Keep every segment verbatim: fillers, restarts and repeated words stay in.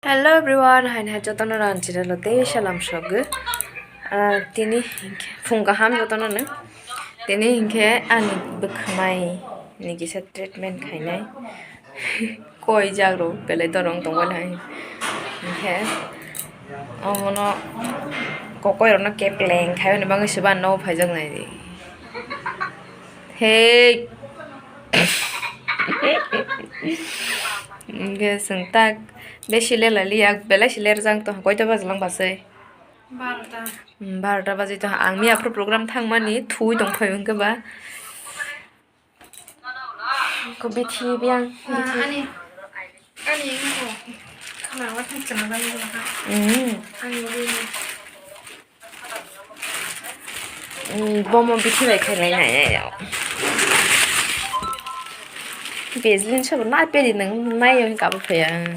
Hello everyone, haini hai jotono rang chiralo tei salam sogwi. Ah, tini hinkhe phung kaham jotono no. Tini hinkhe ani bwkhwnai ni kisa treatment khainai. Koi jak rok belai dorong tongmani hai. Hinkhe omono kokoi rokno kepleng khaimani bagwi se bana nogo phaijak nai di. Hey. Hinkhe chwng tak besi lela liya, belai si lerjak tong, koita bajlang basai? Barota. Hmm, barota bajai tong, ang miya phuru program thangmani thui tong phai hinkhe ba. Ko bithi biang, bithi. Ah, ani, ani ko khana wa thang chana ba ni ha. Hmm. Ani ri. Hmm, bomo bithi bai khainai nai nai. Bezlin sabo nai pedi nang nai yo kabo phaya.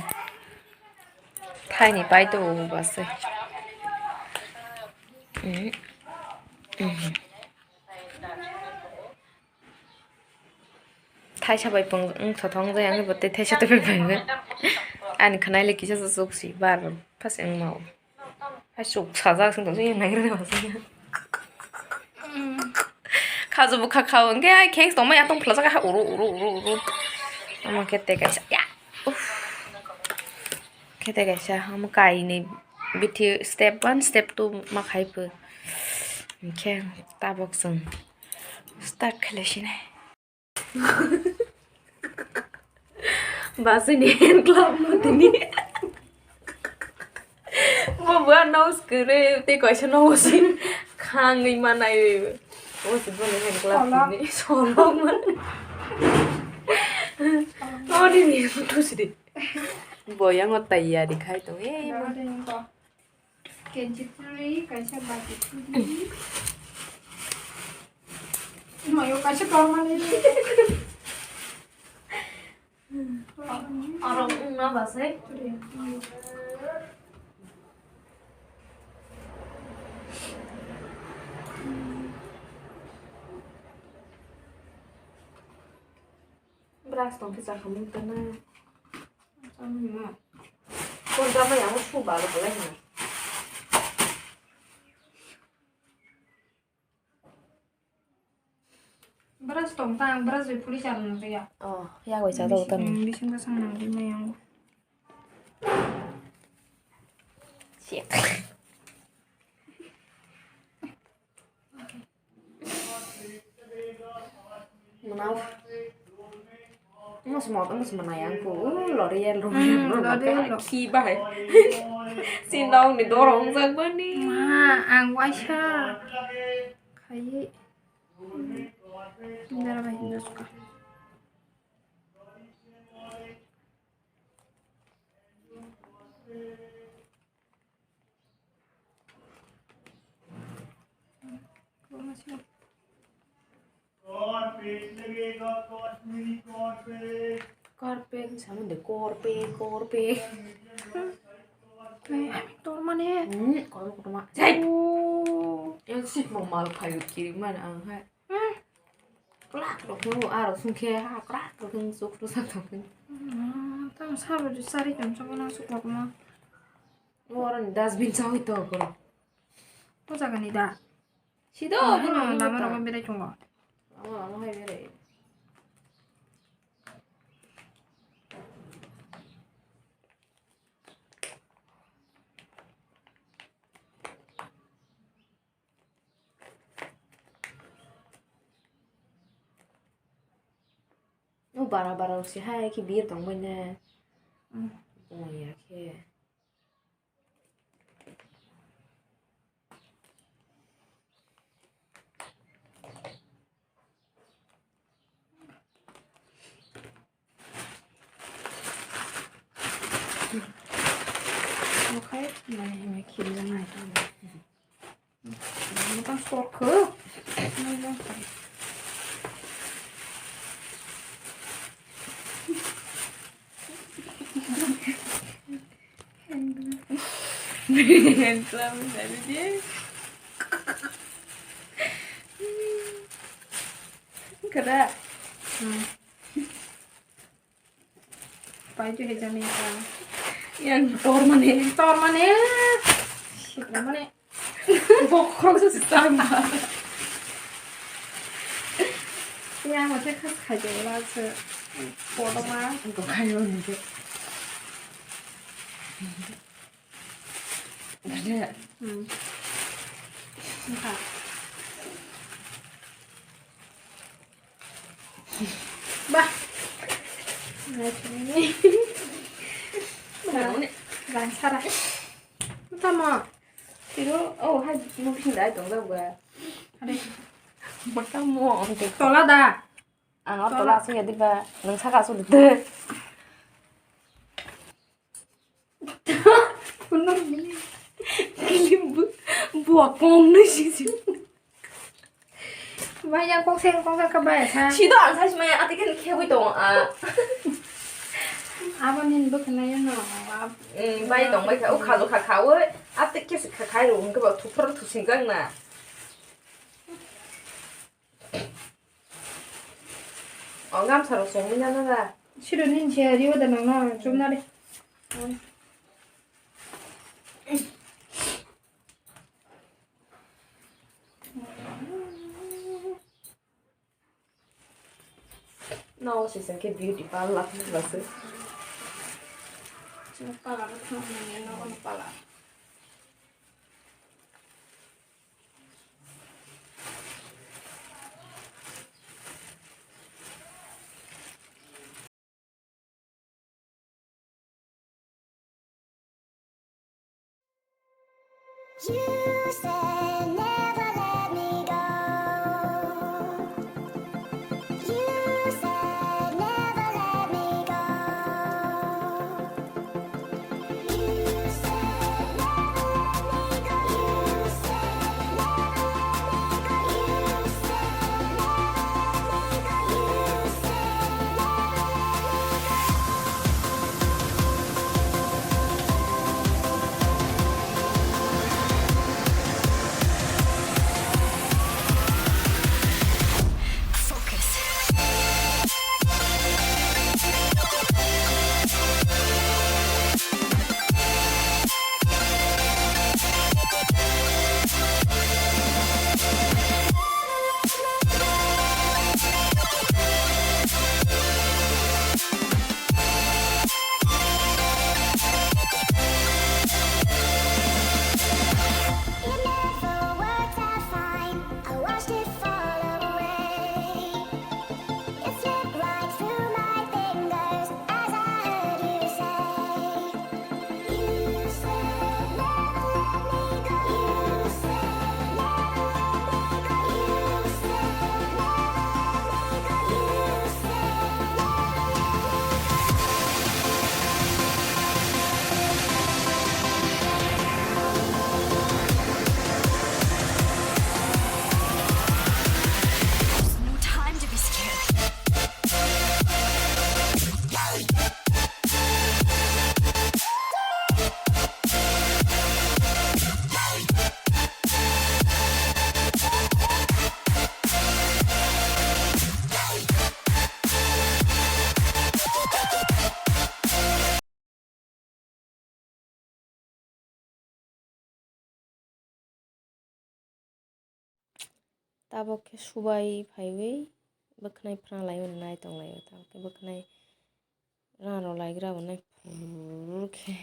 Thaini pai to base. Hmm. Hmm. Thaisa bai pung wng thothong jai ang bo tei thaisa tei bai pung ani khwnai le kisa chuk si bar phas wng mau. Hai chuk sajak sing tong sing nai re ma sing. Khaju bwkha khao hwnkhe ai kheng tongmai atong phlajak ha uru uru uru uru. Omo khe tei kaisa ya. Uff. Khe tei kaisa omo kainwi bithi step one step two ma khai phu. Hinkhe tabok chwng start khlai sinai. Basini hand glove no tini. Bo bua nose kwrwi tei kaisa nogo si khangwi manai. O si boni hand glove tini solok man. Oni ni thusi di. Boyango taiyari khai tong e. Kenchi puri, kaisa bati puri. Mayo kaisa tormani. Aro wngna basai. Brush tong khe chakhamung tana. Chakhamung ma. Kon tama yang su ba lo lai na. Brush tong ta, ang brush bai phuri char nang ya. Oh, ya bai cha do tan. Bising, bising ka sang nang di ma yang. Siak. Mwnau. Mos mot mos mwnai ang ku. Uh, L'Oreal, L'Oreal, hmm, L'Oreal. Khi bahai. Sinong ni dorong jak bani. Ma, ang waisa. Khai. Dara bai hinda suka. Korpek sama de korpek, korpek. Tormani. Hmm, kotor kotor ma. Jai. Oh. Yang sih mau malu kayu kiri mana ang hai. Hmm. Klak rok no aro sungkhe ha klak rok no suk rok sak thok. Hmm, tang sabo de sari kam sabo na suk rok ma. Oro ni dustbin chawi to koro. O jaga ni da. Sido, hmm, bono lama rok berai tongo. Lama, lama hai berai. O bara bara se hai khe bir tong bai na. Hmm. Bung ya khe. Okai, mai, mai, khilna nai. Bukan stok ke. Hand glove dari dia. Kada. Hmm. Pai tu hejani ka. Yang tor mani. Tor mani. Sikra mani. Bokhorok se tang ba. Yang mate khas khai de la se. Kotor ma. Ko khai ro ni ke. Gede. Hmm. Bah. Bah. Gansara. Tamo. Tiro, oh, hai, mo bising dai tong da ba. Are. Mo tamo. Tola da. Ang tola. Tola asung ya diba. Nang saka asung de. Kuno ni. Kilim bu. Buak kong ni sisi. Maya kok seng kok ka ba sa. Sido ang sa maya ati kan khe bui tong a. Abo nin bo khna ya no. Mm, bai tong bai kha, o kha lo kha kha o. Ati khe kha khai ro hingke ba thupro thusing kang na. O gamsa rok song manya na da. Siro nin se ri o da nang na chum na re. No, si sengke beauty parlor ni basi. Chuma parlor thang manya no kono parlor. You said never let me go. You said never let me go. It never worked out fine. I watched it fall away. It slipped right through my fingers as I heard you say, you said never let me go. You said never let me go. You said never let me go. You said never let me go. There's no time to be scared. Tabok khe subai phaiwi bwkhnai phrang lai mano nai tong laio. Tabok khe bwkhnai rang rw lai gra bo nai phurr khe.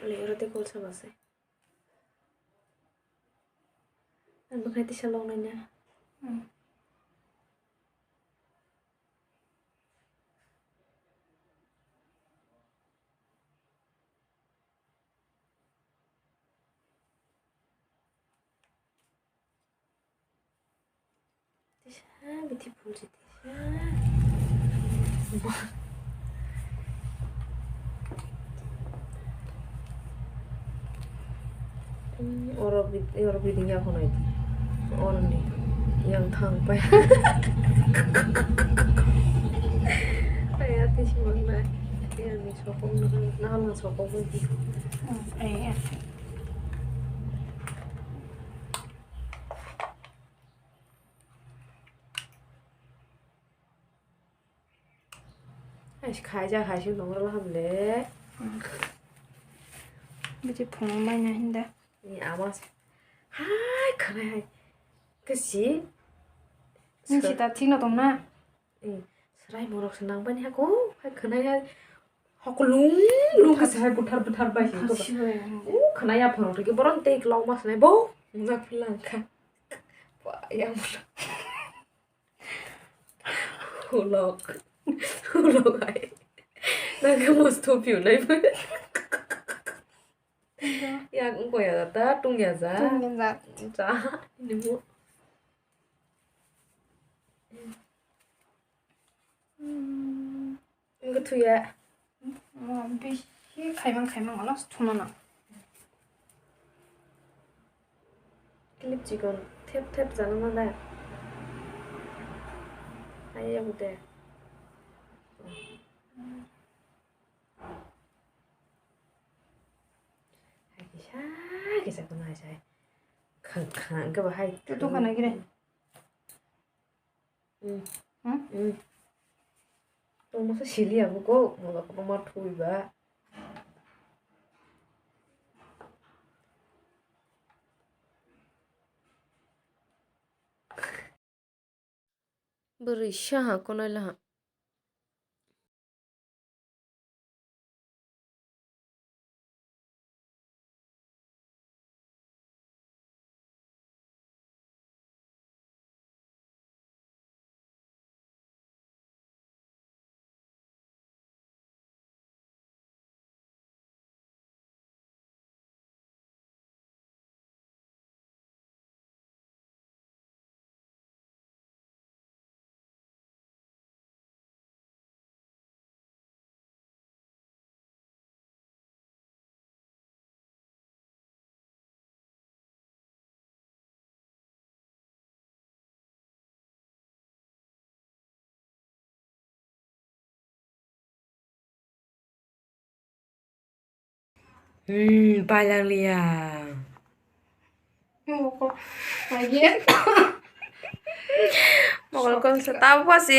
Wle oro tei kolsa ba se. Ang bwkhai tisa lok nai na. Hmm. Tisa, beautiful si tisa. Hmm, oro bit-, oro biding ya kono iti. Oro ni yang thang pa. Ay, ati si mang na. Yang ni sokong na, na lang sokong pun ti. Hmm, eh, eh. Hai, khaijak hai se nongro laham le. Biji phungo mai na hinda. Ni ama se. Hai, khwnai hai. Kasi. Nung sita thik no tong na. Eh, serai morok se nang bani hako. Hai, khwnai hai. Hako lung lung kasi hai buthar buthar bai se. Kasi bai. U khwnai ya phungo tiki boron tei klok mas nai bo. Mujak philang kha. Ba, yang. Hulok. Hulok ai. Nang ke mos tu piu nai. Ya, engko ya ta, tung ya ja. Tung ya ja. Ja, ini mu. Hmm. Wngkha thuya. Mo bisi khaimang khaimang ola sthuna nang. Clip chikon thep thep jana ma da. Ai ya bute. Hai kisa kisa kono hai sai. Khang khang ke bahai. Tu tu kana gire. Hmm? Hmm? Hmm. Tongmasa sili abo kok, molo kwbangma thwi ba. Bwrwi saha konoi laha. Hmm, pailanglia. Mokol lagi. Mokol kong sa tabo si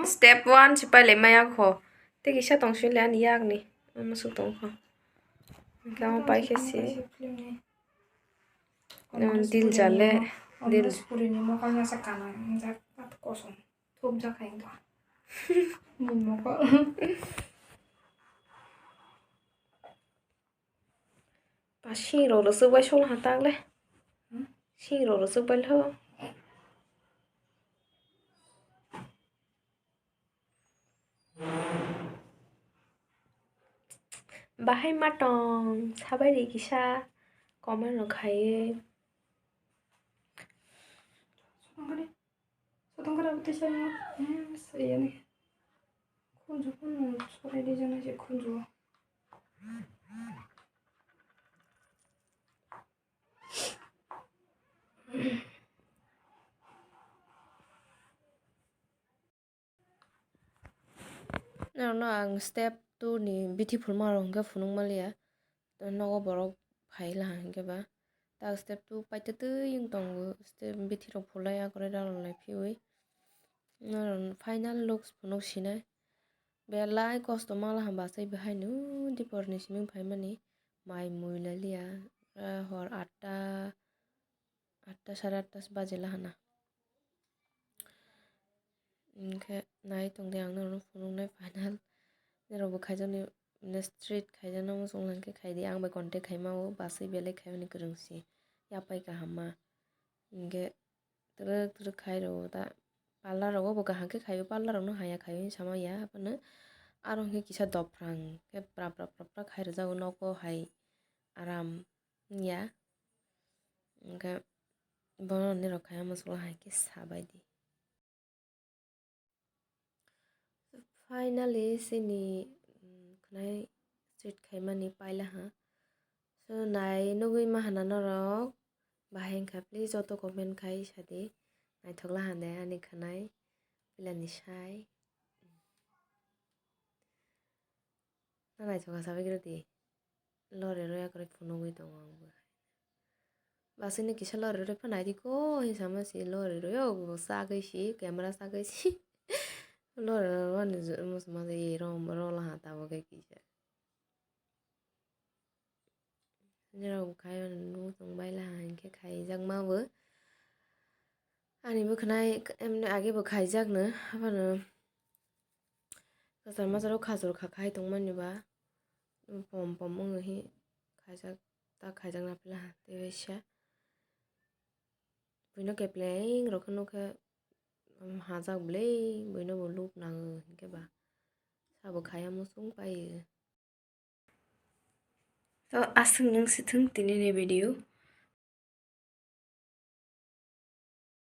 step one si pailai maya kho. Tei kisa tong sui le ani yak ni. Ano su tong kho. Kamo pai khe si. Dil jale, dil. Puri ni mokol na sa kana, jak at kosong. Thopjak hai wngkha. Ni mokol. Ba sing rok rwchwk bai song ha tak le. Hmm? Sing rok rwchwk bai lo. Bahai ma tong sabai ri kisa comment rok khai. Sotong kara bwtwi chaya, eh, sayani. Khunju phano sorai di jana je khunju. Norokno ang step two ni beautiful ma rok hwnkhe phunuk manliya. Nogo borok phai laha hinkhe ba. Tak step two paita twi wng tongo. Step bithi rok phulai akoroi dalok lai phiui. Norok final looks phunuk sinai. Belai kosto ma laha bachai bo haino dipor ni simi phaimani. Mai mui lai liya. Ah, hor atta, atta sare atta se baji lahana. Hinkhe nai tongdi ang norokno phunuknai final. Norokbo khaijaknai Straight khaijakno muchung lang khe khai di, ang bai contact khaima o, basui belai khaimani kwrwngsi, yapai kaham ma. Hinkhe twrwk twrwk khai rwo da, parlour rogo bo kaham khe khaio, parlour rokno haya khaio hinwi sama ya, haphano aro hinkhe kisa dophrang khe pra pra pra pra khai rwjago, nogo hai aram wngya. Hinkhe bono nini rok khai muchung lang hai khe sabai di. Finally, chini, mm, khwnai straight khaimani paila ha. So, nai nugwi ma hana norok, bahai wngkha, please joto comment khai sadi. Naithok la hande ani khwnai, pilani sai. Na naithok ha sabai khe rw di. Lori rw ya kwrwi phunugwi tongo ang bo. Basui no kisa lori rw phano naidi ko hinwi sama si lori rw yo bo sagwi si camera sagwi si. Lori rw ani muchung ma je rom rola ha tabuk khe kisa. Nirok khai mano muchung baila ha hinkhe khaijakma bo. Ani bo khwnai emni age bo khaijakno, haphano kwchar macharo khajur kha khai tongmani ba, pom pom wngwi khaijak, ta khaijak na pila ha tei waisa buino kepleng rok khe nukhe, um, hajak beleng buino bo luk nango hinkhe ba sabo khaiya muchung paio. To aswk nwng si thung tini ni video.